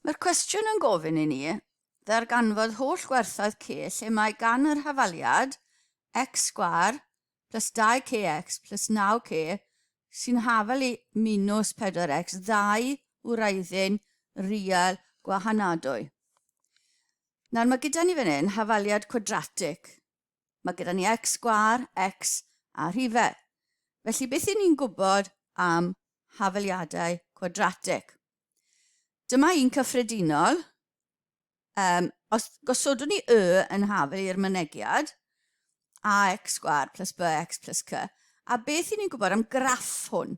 Mae'r cwestiwn yn gofyn i ni ddarganfod holl gwerthoedd c lle mae gan yr hafaliad x sgwâr plus 2kx plus 9k sy'n hafal i minus 4x ddau wraiddyn real gwahanadwy. Nawr mae gyda ni fan hyn hafaliad cwadratig. Mae gyda ni x sgwâr, x a rhifau. Felly beth i ni'n gwybod am hafaliadau cwadratig? Dyma un cyffredinol. Um, os gosodwn ni y yn hafel i'r mynegiad, ax sgwâr plus bx plus c, a beth i ni'n gwybod am graff hwn?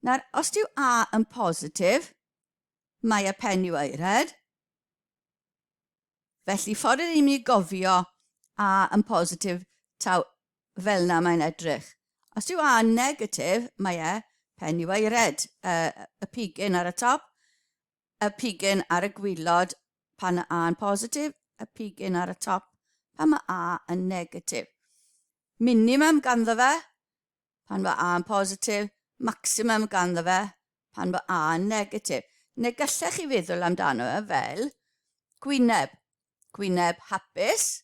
Nawr, os dyw a yn positif, mae y pen i'w aered. Felly, ffordd i ni'n mynd i gofio a yn positif taw fel na mae'n edrych. Os yw A yn negatif, mae e pen i waered, uh, y pigyn ar y top, y pigyn ar y gwylod pan mae A yn positif, y pigyn ar y top pan mae A yn negatif. Minimum ganddo fe pan mae A yn positif, maximum ganddo fe pan mae A yn negatif. Neu gallech chi feddwl amdano fe fel gwyneb. Gwyneb hapus,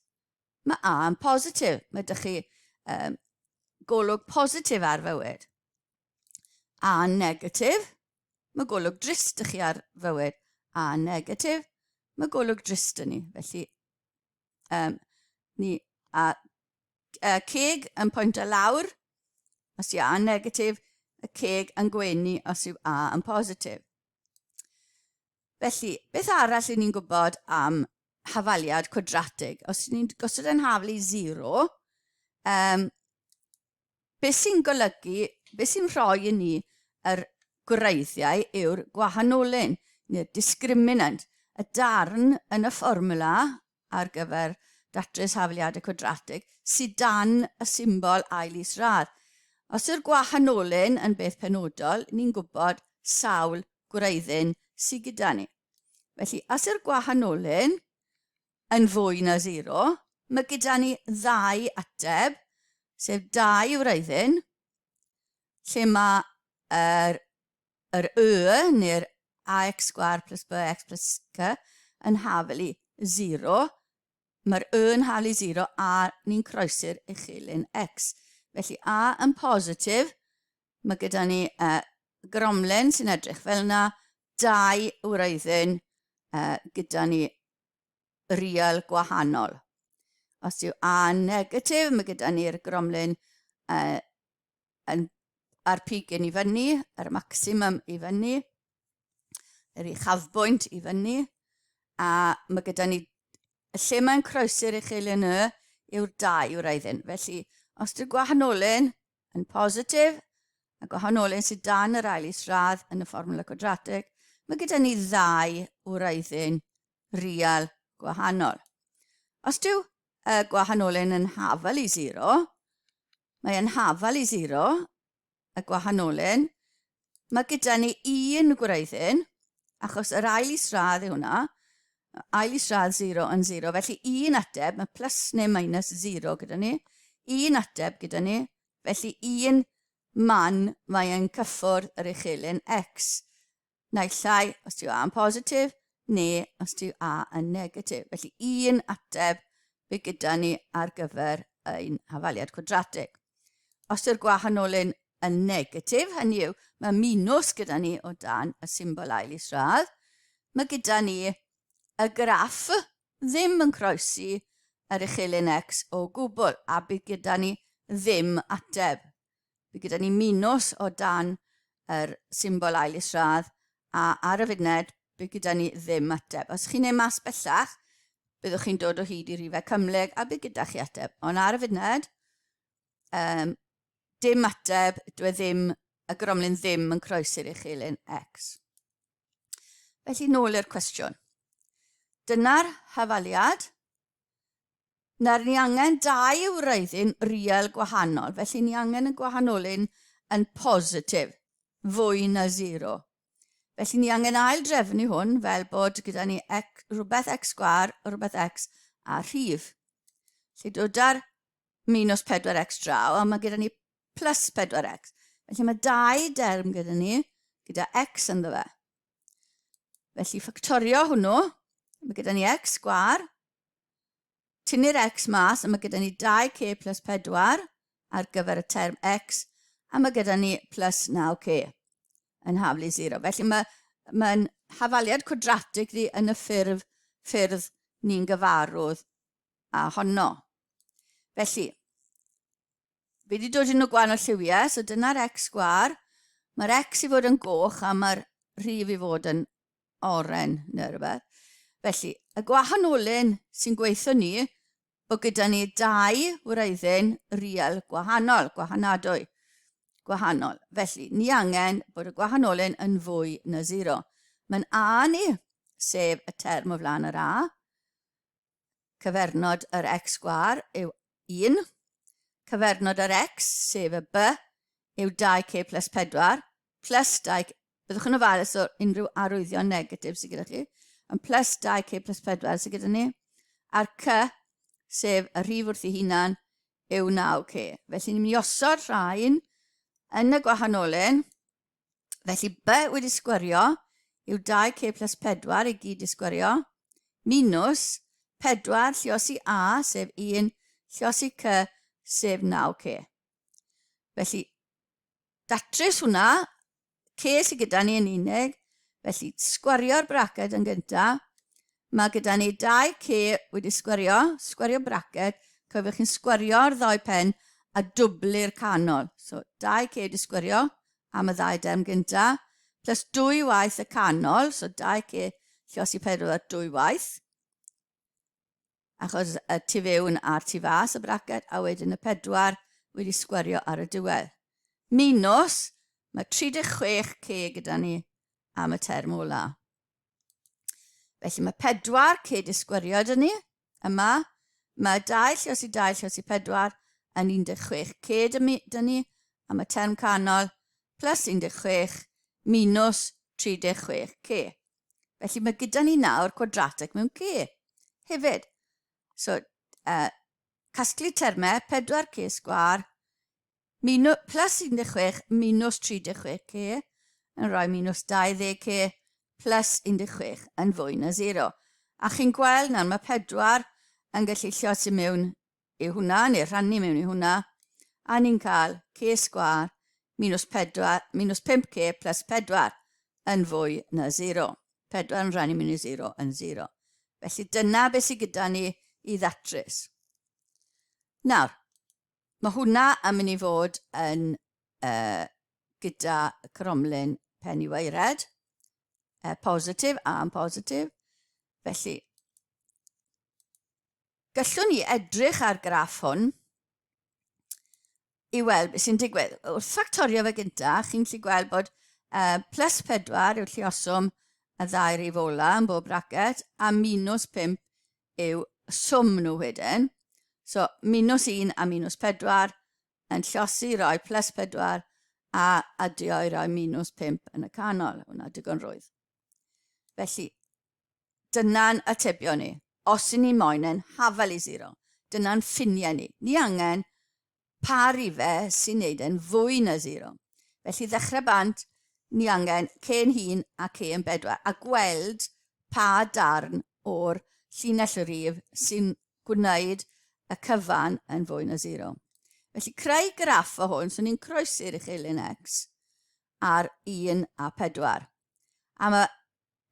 Mae A yn positif. Mae ydych chi um, golwg positif ar fywyd. A yn negatif. Mae golwg drist ych chi ar fywyd. A yn negatif. Mae golwg drist yn ni. Felly, um, ni a uh, ceg yn pwyntio lawr, os yw A yn negatif, y ceg yn gwenu os yw A yn positif. Felly, beth arall i ni'n gwybod am hafaliad cwadratig? Os ni'n gosod yn hafal i 0, um, beth sy'n golygu, beth sy'n rhoi i ni yr gwreiddiau yw'r gwahanolyn, neu'r discriminant, y darn yn y fformwla ar gyfer datrys hafaliadau cwadratig sydd dan y symbol ail isradd. Os yw'r gwahanolyn yn beth penodol, ni'n gwybod sawl gwreiddyn sydd gyda ni. Felly, os yw'r gwahanolyn yn fwy na 0, mae gyda ni ddau ateb, sef dau wreiddyn, lle mae yr, yr y, neu'r ax sgwar plus bx plus c, yn hafel i 0. Mae'r y yn hafel i 0 a ni'n croesi'r uchelyn x. Felly a yn positif, Mae gyda ni uh, gromlin sy'n edrych fel yna, dau wreiddyn uh, gyda ni real gwahanol. Os yw A negatif, mae gyda ni'r gromlin uh, yn, a'r pigyn i fyny, yr maximum i fyny, yr uchafbwynt i fyny, a mae gyda ni, lle mae'n croesi'r uchelyn y yw'r dau wreiddyn. Felly, os yw'r gwahanolyn yn positif, a gwahanolyn sydd dan yr ail isradd yn y fformwla cwadratig, mae gyda ni ddau wreiddyn real gwahanol. Os dyw y gwahanolyn yn hafal i 0, mae yn hafal i 0, y gwahanolyn, mae gyda ni un gwreiddyn, achos yr ail isradd yw hwnna, ail isradd 0 yn 0, felly un ateb, mae plus neu minus 0 gyda ni, un ateb gyda ni, felly un man mae yn cyffwrdd yr uchelyn x. Naill ai os yw A yn positif neu os yw A yn negatif. Felly un ateb bydd gyda ni ar gyfer ein hafaliad cwadratig. Os yw'r gwahanolyn yn negatif, hynny yw mae minws gyda ni o dan y symbol ail isradd, mae gyda ni y graff ddim yn croesi yr uchelyn x o gwbl a bydd gyda ni ddim ateb. Bydd gyda ni minws o dan yr symbol ail isradd a ar y funed bydd gyda ni ddim ateb. Os chi'n ei mas bellach, byddwch chi'n dod o hyd i rifau cymhlyg a bydd gyda chi ateb. Ond ar y funed, um, dim ateb, dwi e ddim, y gromlin ddim yn croesi'r uchelyn X. Felly nôl i'r cwestiwn. Dyna'r hafaliad. Nawr ni angen dau wreiddyn real gwahanol, felly ni angen y gwahanolyn yn positif, fwy na 0. Felly ni angen ail drefnu hwn fel bod gyda ni x, rhywbeth x sgwar, rhywbeth x a rhif. Felly dod ar minus 4x draw, a mae gyda ni plus 4x. Felly mae dau derm gyda ni, gyda x ynddo fe. Felly ffactorio hwnnw, mae gyda ni x sgwar, tynnu'r x mas, a mae gyda ni 2k plus 4 ar gyfer y term x, a mae gyda ni plus 9k yn haflu 0. Felly mae'n hafaliad cwadratig ni yn y ffurf, ffyrdd ni'n gyfarwydd â honno. Felly, fi wedi dod yn o gwahanol lliwiau, so dyna'r x sgwar. Mae'r x i fod yn goch a mae'r rhif i fod yn oren neu rhywbeth. Felly, y gwahanolyn sy'n gweithio ni bod gyda ni dau wreiddyn real gwahanol, gwahanadwy, gwahanol. Felly, ni angen bod y gwahanolyn yn fwy na 0. Mae'n A ni, sef y term o flaen yr A, Cyfernod yr x sgwâr yw 1. Cyfernod yr x, sef y b, yw 2k plus 4, plus 2, byddwch yn ofalus o unrhyw arwyddion negatif sydd gyda chi, yn plus 2k plus 4 sydd gyda ni, a'r c, sef y rhif wrth ei hunan, yw 9k. Felly ni'n mynd i osod rhain yn y gwahanolyn. Felly B wedi sgwario yw 2k plus 4 i gyd i sgwario, minus 4 lliosi A, sef 1, lliosi C, sef 9k. Felly, datrys hwnna, C sydd gyda ni yn unig, felly sgwario'r braced yn gyntaf, mae gyda ni 2k wedi sgwario, sgwario braced, cofiwch chi'n sgwario'r ddoi pen a dwblu'r canol. So 2k wedi sgwario, am y ddau derm gynta, plus dwy waith y canol, so 2k llosi 4 dwy waith, achos y tu fewn a'r tu fas y braced, a wedyn y 4 wedi sgwario ar y diwedd. Minus, mae 36k gyda ni am y term ola. Felly mae 4 k di sgwario dyn ni yma. Mae 2 lliosi 2 lliosi 4 yn 16 k dyn ni a mae term canol plus 16 minus 36 k. Felly mae gyda ni nawr cwadratig mewn k hefyd. So, casglu termau 4k sgwar Minu, plus 16 minus 36k yn rhoi minus 20k plus 16 yn fwy na 0. A chi'n gweld nawr mae 4 yn gallu lliosi mewn i hwnna, neu rhannu mewn i hwnna, a ni'n cael k sgwar minus, 4, minus 5k plus 4 yn fwy na 0. 4 yn rhannu mewn i 0 yn 0. Felly dyna beth sydd gyda ni i ddatrys. Nawr, Mae hwnna yn mynd i fod yn uh, gyda cromlin pen i waered, positif a yn positif. Felly, gallwn ni edrych ar graff hwn i weld beth sy'n digwydd. Wrth ffactorio fe gyntaf, chi'n gallu gweld bod plus 4 yw'r lluoswm y ddau rif ola yn bob bracet, a minus 5 yw swm nhw wedyn. So, minus 1 a minus 4 yn llosi roi plus 4 a adio i roi minus 5 yn y canol. Hwna digon rwydd. Felly, dyna'n atebion ni. Os i ni moyn yn hafal i 0, dyna'n ffiniau ni. Ni angen pa rife sy'n neud e'n fwy na 0. Felly ddechrau bant, ni angen C yn hun a C yn bedwar, a gweld pa darn o'r llinell y rif sy'n gwneud y cyfan yn fwy na 0. Felly creu graff o hwn, so ni'n croesi'r uchelyn x ar 1 a 4. A mae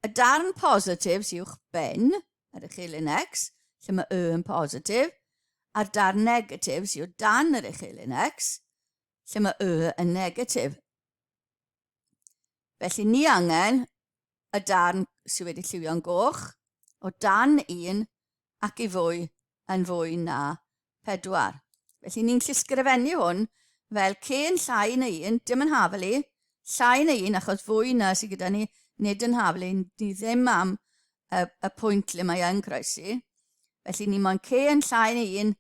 Y darn positif sydd uwch ben yr uchelyn x, lle mae y yn positif, a'r darn negatif sydd o dan yr uchelyn x, lle mae y yn negatif. Felly ni angen y darn sydd wedi lliwio'n goch o dan 1 ac i fwy yn fwy na 4. Felly ni'n gallu sgrifennu hwn fel C yn llai na 1, dim yn hafel i, llai na 1 achos fwy na sydd gyda ni, nid yn hafel i, ni ddim am y, y pwynt le mae yn croesi. Felly ni moyn C yn llai na 1,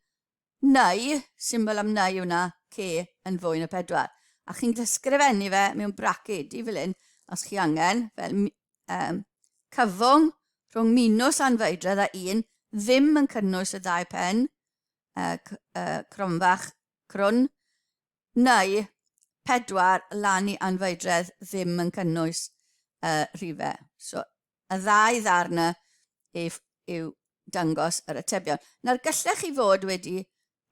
neu, symbol am neu yw na, C yn fwy na 4. A chi'n gallu sgrifennu fe mewn bracedi fel hyn, os chi angen, fel cyfwng rhwng minws anfeidredd a 1 ddim yn cynnwys y ddau pen, cronfach crwn, neu 4 lan i anfeidredd ddim yn cynnwys y rhifau. So, Y ddau ddarn yna yw dangos yr atebion. Nawr, gallech chi fod wedi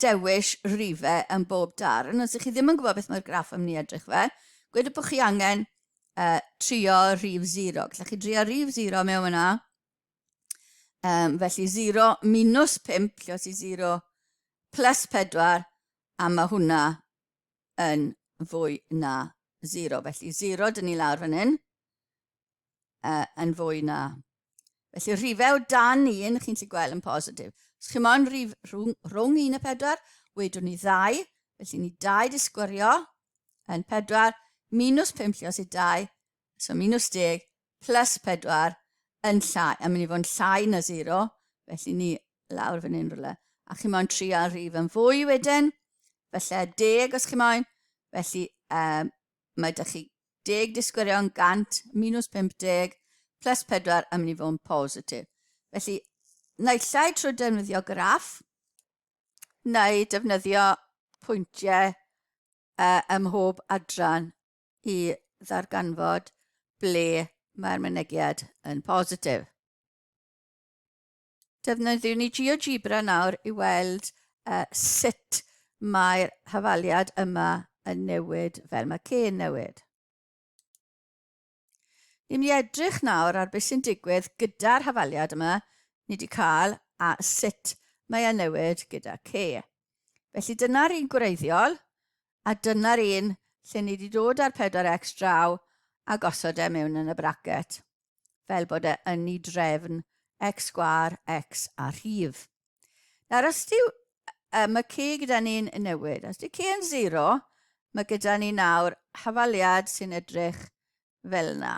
dewis rhifau yn bob darn, os ydych chi ddim yn gwybod beth mae'r graff yn mynd i edrych fel, gwed bod chi angen trio rhif 0. Gallech chi drio rhif 0 mewn yna. Felly 0 minus 5, lle os i 0 plus 4, a mae hwnna yn fwy na 0. Felly 0 dyn ni lawr fan hyn, yn fwy na. Felly rhifau o dan 1, chi'n gallu gweld yn positif. Os chi moyn rhif rhwng 1 a 4, wedwn ni 2, felly ni 2 di sgwario yn 4, minus 5 llios i 2, so minus 10, plus 4 yn llai, a mynd i fod yn llai na 0, felly ni lawr fan hyn rhywle. A chi moyn trio rhif yn fwy wedyn, felly 10 os chi moyn, felly mae ydych chi 10 disgwyrion 100 minus 50 plus 4 yn mynd i fod yn positif. Felly, naill ai trwy defnyddio graff, neu defnyddio pwyntiau ym mhob adran i ddarganfod ble mae'r mynegiad yn positif. Defnyddiwn ni GeoGebra nawr i weld sut mae'r hafaliad yma yn newid fel mae C yn newid. Ni'n mynd i edrych nawr ar beth sy'n digwydd gyda'r hafaliad yma ni wedi cael a sut mae e'n newid gyda C. Felly dyna'r un gwreiddiol a dyna'r un lle ni wedi dod â'r 4x draw a gosod e mewn yn y bracet fel bod e yn ei drefn x sgwâr, x a rhif. Nawr, os dyw, mae c gyda ni'n newid, os dyw c yn 0, mae gyda ni nawr hafaliad sy'n edrych fel yna.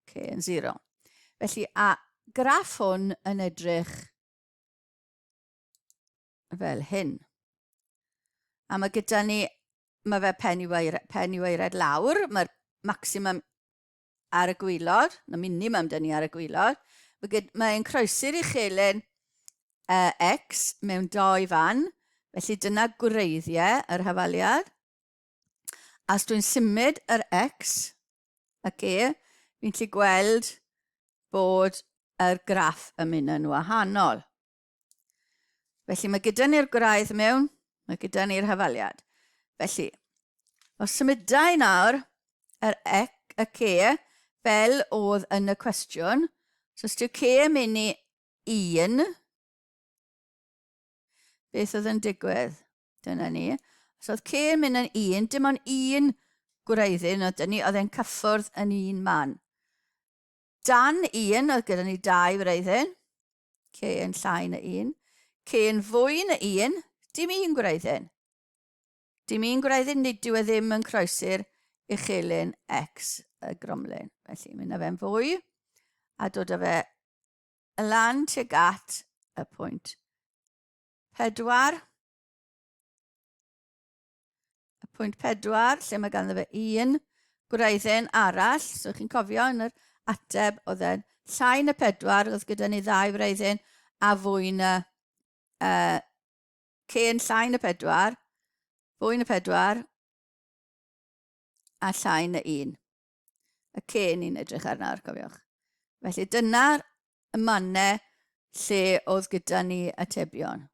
C yn 0. Felly, a graff hwn yn edrych fel hyn. A mae gyda ni, mae fe pen i waered, pen i waered lawr, mae'r maximum ar y gwylod, na minimum dyn ni ar y gwylod. Mae'n mae croesi'r uchelyn x mewn doi fan, felly dyna gwreiddiau yr hafaliad. A os dwi'n symud yr x ac e, fi'n gallu gweld bod yr graff yn mynd yn wahanol. Felly mae gyda ni'r gwraidd mewn, mae gyda ni'r hafaliad. Felly, os symudai nawr yr ec, y C fel oedd yn y cwestiwn, so os dyw C yn mynd i 1, beth oedd yn digwydd? Dyna ni. Os oedd C yn mynd yn 1, dim ond un gwreiddyn oedd dyn ni, oedd e'n cyffwrdd yn un man. Dan 1, oedd gyda ni dau wreiddyn. C yn llai na 1. C yn fwy na 1, dim un gwreiddyn. Dim un gwreiddyn, nid yw e ddim yn croesi'r uchelyn X y gromlin. Felly, mynd â fe'n fwy a dod â fe lan tuag at y pwynt 4. Y pwynt 4, lle mae ganddo fe un gwreiddyn arall. So chi'n cofio yn yr ateb oedd e'n llai na 4, oedd gyda ni ddau wreiddyn a fwy na C yn llai na 4, fwy na 4 a llai na 1. Y C ni'n edrych ar nawr, cofiwch. Felly dyna'r mannau lle oedd gyda ni atebion.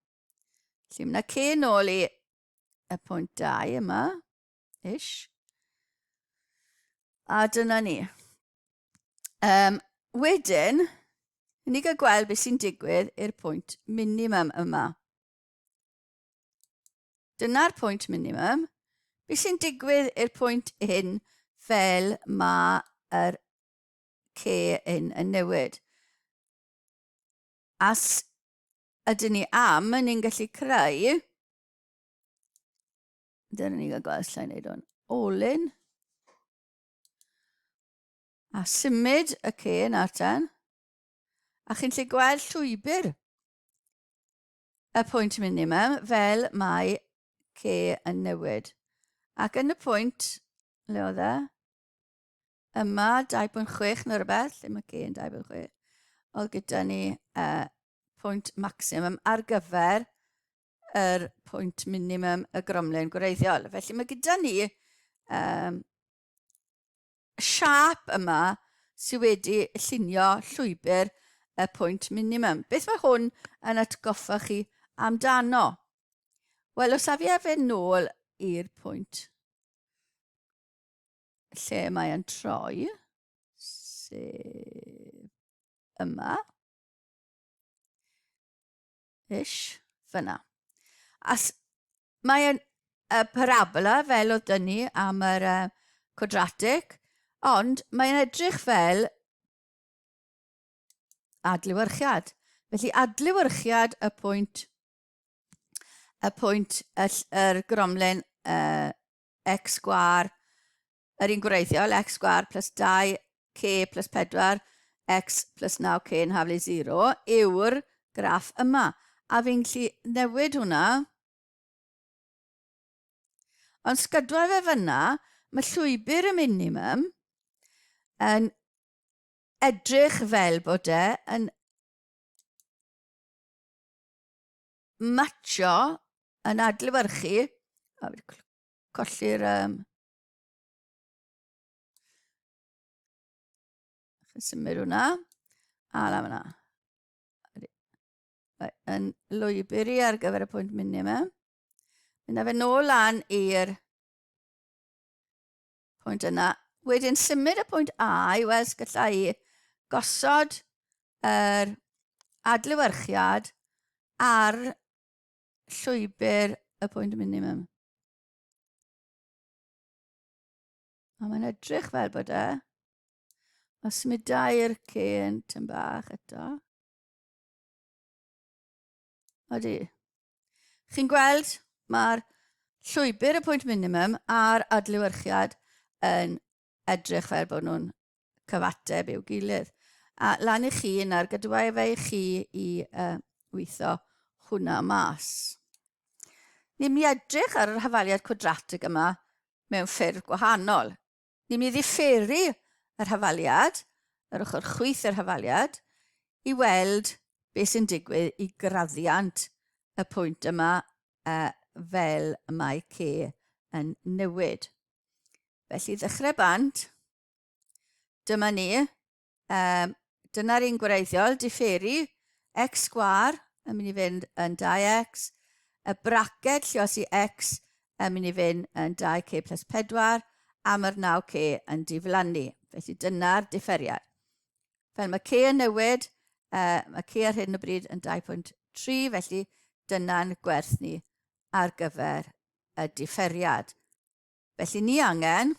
Felly mae C nôl i y pwynt 2 yma, ish. A dyna ni. Wedyn, ni gael gweld beth sy'n digwydd i'r pwynt minimum yma. Dyna'r pwynt minimum. Beth sy'n digwydd i'r pwynt hyn fel mae'r C hyn yn newid? As ydyn ni am, ni'n gallu creu, dyna ni'n gael gweld lle i wneud hwn, olyn, a symud y C nawr ten, a chi'n lle gweld llwybr y pwynt minimum fel mae C yn newid. Ac yn y pwynt, le oedd e? Yma, 2.6 neu rhywbeth, lle mae C yn 2.6, oedd gyda ni pwynt maximum ar gyfer yr pwynt minimum y gromlin gwreiddiol. Felly mae gyda ni siâp yma sydd wedi llunio llwybr y pwynt minimum. Beth mae hwn yn atgoffa chi amdano? Wel, os af i â fe nôl i'r pwynt lle mae yn troi, sef yma, ish, fyna. A mae'n y parabola fel oedd dyn ni am yr cwadratic, ond mae'n edrych fel adlewyrchiad. Felly adlewyrchiad y pwynt y pwynt y, yr gromlin x sgwar, yr un gwreiddiol, x sgwar plus 2k plus 4, x plus 9k yn haflu 0, yw'r graff yma. A fi'n gallu newid hwnna. Ond sgydwa fe fyna, mae llwybr y minimum yn edrych fel bod e yn matcho, yn adlewyrchu, a wedi colli'r... symud hwnna, a la fyna. Yn lwybr i ar gyfer y pwynt minimum. Mynd â fe nôl lan i'r pwynt yna. Wedyn symud y pwynt A i weld galla i gosod yr adlewyrchiad ar llwybr y pwynt minimum. A mae'n edrych fel bod e. Mae symudau'r cyn tyn bach eto. Odi. Chi'n gweld, mae'r llwybr y pwynt minimum a'r adlewyrchiad yn edrych fel bod nhw'n cyfateb i'w gilydd. A lan i chi nawr, gadwa i fe i chi i weithio hwnna mas. Ni'n mynd i edrych ar yr hafaliad cwadratig yma mewn ffurf gwahanol. Ni'n mynd i ddifferu yr hafaliad, yr ochr chwith yr hafaliad, i weld beth sy'n digwydd i graddiant y pwynt yma fel mae C yn newid. Felly ddechrau bant, dyma ni, dyna'r un gwreiddiol, diferu x sgwar yn mynd i fynd yn 2x, y braced lliosi x yn mynd i fynd yn 2k plus 4, a mae'r 9k yn diflannu. Felly dyna'r diferiad. Fel mae k yn newid, mae k ar hyn o bryd yn 2.3, felly dyna'n gwerth ni ar gyfer y diferiad. Felly ni angen,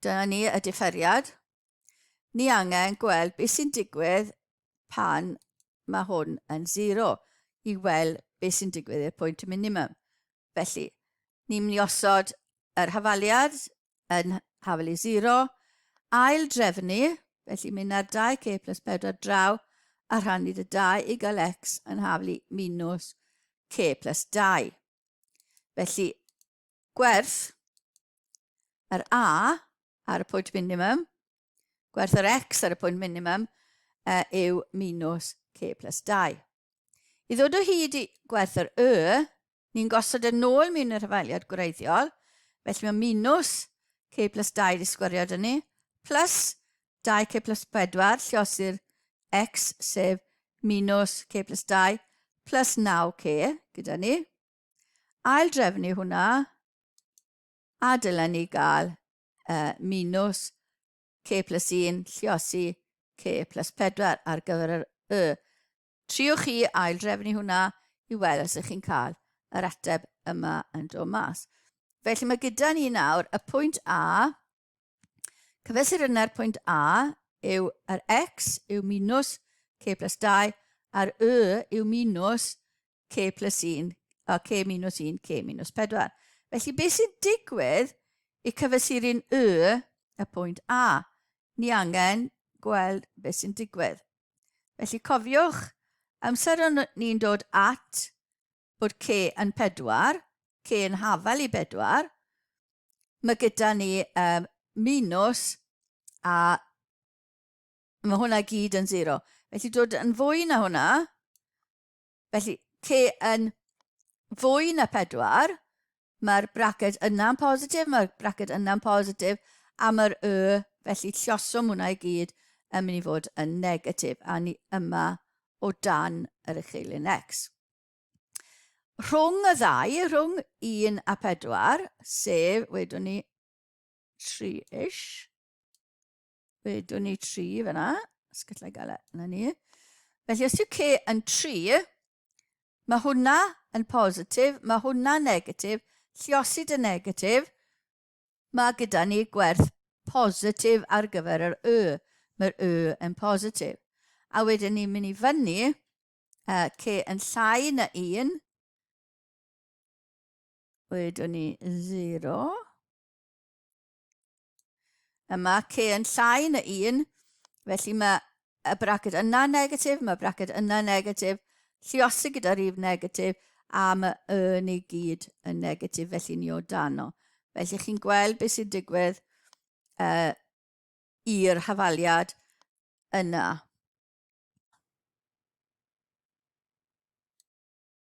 dyna ni y diferiad, ni angen gweld beth sy'n digwydd pan mae hwn yn 0 i weld beth sy'n digwydd i'r pwynt minimum. Felly, ni'n mynd i osod yr hafaliad yn hafal i 0, ail drefnu, felly mynd ar 2k plus 4 draw a rhannu dy 2 i gael x yn haflu minus k plus 2. Felly, gwerth yr A ar y pwynt minimum, gwerth yr X ar y pwynt minimum yw minus K plus 2. I ddod o hyd i gwerth yr Y, ni'n gosod y nôl mewn yr hafaliad gwreiddiol, felly mae minus K plus 2 di sgwario dyn ni, plus 2K plus 4, lliosi'r X, sef minus K plus 2, plus 9K gyda ni. Ail drefnu hwnna, a dylen ni gael minus K plus 1 lliosi K plus 4 ar gyfer yr Y. Triwch chi ail drefnu hwnna i weld os ydych chi'n cael yr ateb yma yn dod mas. Felly mae gyda ni nawr y pwynt A, cyfesurynnau'r pwynt A yw yr X yw minus K plus 2 a'r Y yw minus K plus 1, a K minus 1, K minus 4. Felly beth sy'n digwydd i cyfesuru'n Y y pwynt A? Ni angen gweld beth sy'n digwydd. Felly cofiwch, amser o'n ni'n dod at bod K yn 4, K yn hafal i 4, mae gyda ni minus a mae hwnna gyd yn 0. Felly dod yn fwy na hwnna, Felly, K yn fwy na 4, mae'r braced yna'n positif, mae'r braced yna'n positif, a mae'r Y Felly lliosom hwnna i gyd yn mynd i fod yn negatif, a ni yma o dan yr ucheilyn x. Rhwng y ddau, rhwng 1 a 4, sef, wedwn ni, 3-ish, wedwn ni 3 fyna, os gallai gael e, na ni. Felly os yw k yn 3, mae hwnna yn positif, mae hwnna'n negatif, lliosi dy negatif, Mae gyda ni gwerth positif ar gyfer yr y. Mae'r y yn positif. A wedyn ni'n mynd i fyny, c yn llai na 1, wedyn ni 0. Yma c yn llai na 1, felly mae y braced yna negatif, mae braced yna negatif, lluosi gyda rhif negatif, a mae y ni gyd yn negatif, felly ni o dano. Felly chi'n gweld beth sy'n digwydd i'r hafaliad yna.